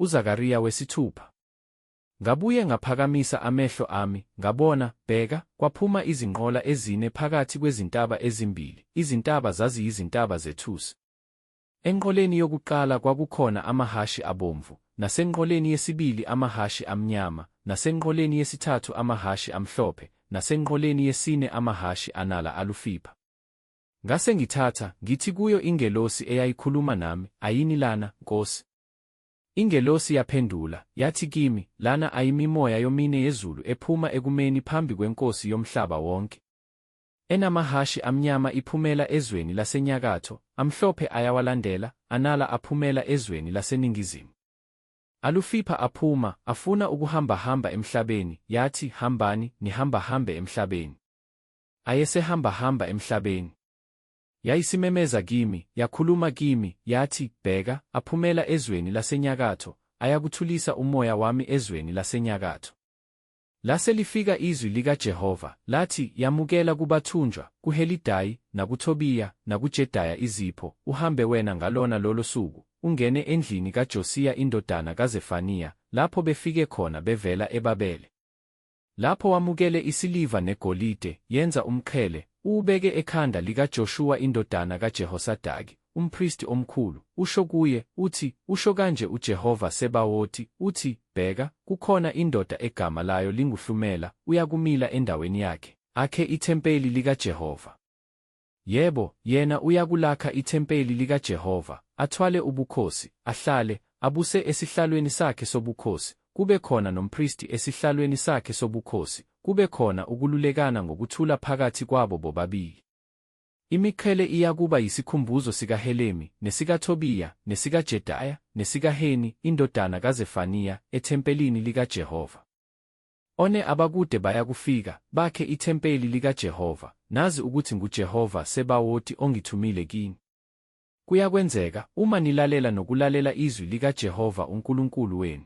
uZakariya wesithupha. Ngabuye ngaphakamisa amehlo ami, ngabona, bheka, kwaphuma izinqola ezine phakathi kwezintaba ezimbili, izintaba zaziyizintaba zethusi. Enqoleni yokuqala kwakukhona amahhashi abomvu, nasenqoleni yesibili amahhashi amnyama, nasenqoleni yesithathu amahhashi amhlophe, nasenqoleni yesine amahhashi anala alufipha. Ngase ngithatha, ngithi kuyo ingelosi eyayikhuluma nami, Ayini lana, Nkosi? Ingelosi yaphendula, yathi kimi, Lana ayimimoya yomine yezulu ephuma ekumeni phambi kweNkosi yomhlaba wonke. Enamahhashi amnyama iphumela ezweni lasenyakatho, amhlophe ayawalandela, anala aphumela ezweni laseningizimu. Alufipha aphuma, afuna ukuhambahamba emhlabeni, yathi, Hambani, nihambahambe emhlabeni. Ayesehambahamba emhlabeni. Yayisimemeza kimi, yakhuluma kimi, yathi, Bheka, aphumela ezweni lasenyakatho, ayakuthulisa umoya wami ezweni lasenyakatho. Lase lifika izwi likaJehova, lathi, Yamukela kubathunjwa, kuHelidayi, nakuThobiya, nakuJedaya izipho, uhambe wena ngalona lolo suku, ungene endlini kaJosiya indodana kaZefaniya, lapho befike khona bevela eBabele. Lapho wamukele isiliva negolide, yenza umqhele, uwubeke ekhanda likaJoshuwa indodana kaJehosadaki, umpristi omkhulu, usho kuye, uthi, Usho kanje uJehova Sebawoti, uthi, Bheka, kukhona indoda egama layo linguHlumela, uyakumila endaweni yakhe, akhe ithempeli likaJehova. Yebo, yena uyakulakha ithempeli likaJehova, athwale ubukhosi, ahlale, abuse esihlalweni sakhe sobukhosi, kube khona nompristi esihlalweni sakhe sobukhosi, kube khona ukululekana ngokuthula phakathi kwabo bobabili. Imiqhele iyakuba yisikhumbuzo sikaHelemi, nesikaThobiya, nesikaJedaya, nesikaHeni, indodana kaZefaniya, ethempelini likaJehova. One abakude bayakufika, bakhe ithempeli likaJehova, nazi ukuthi nguJehova Sebawoti ongithumile kini. Kuyakwenzeka, uma nilalela nokulalela izwi likaJehova uNkulunkulu wenu.